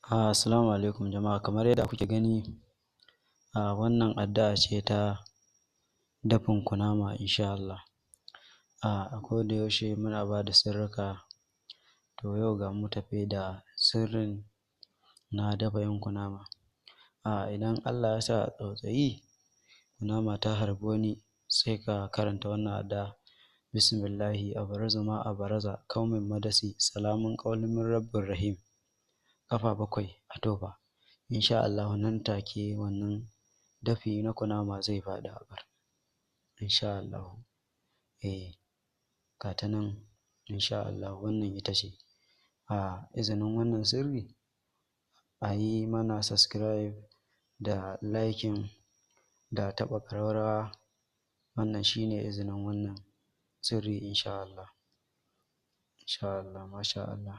Assalamu alaikum jama'a. Kamar yadda kuke gani, wannan addu'a ce ta dafin kunama insha Allah. A koda yaushe muna bada sirrika, to yau ga mu tafe da sirrin na dafin kunama. Idan Allah yasa tsautsayi kunama ta harbi wani, sai ka karanta wannan addu'a: bismillahi abraza ma abraza kaumin madasi salamun qaulan min rabbir rahim, ƙafa 7 a tofa. Insha Allahu nan take wannan dafi na kunama zai faɗi a ƙar insha Allahu. Ga ta nan insha Allahu, wannan ita ce. Izinin wannan sirri, a yi mana subscribe da liking da taɓa ƙararrawa. Wannan shi ne izinin wannan sirri insha Allah. Insha Allah, masha Allah.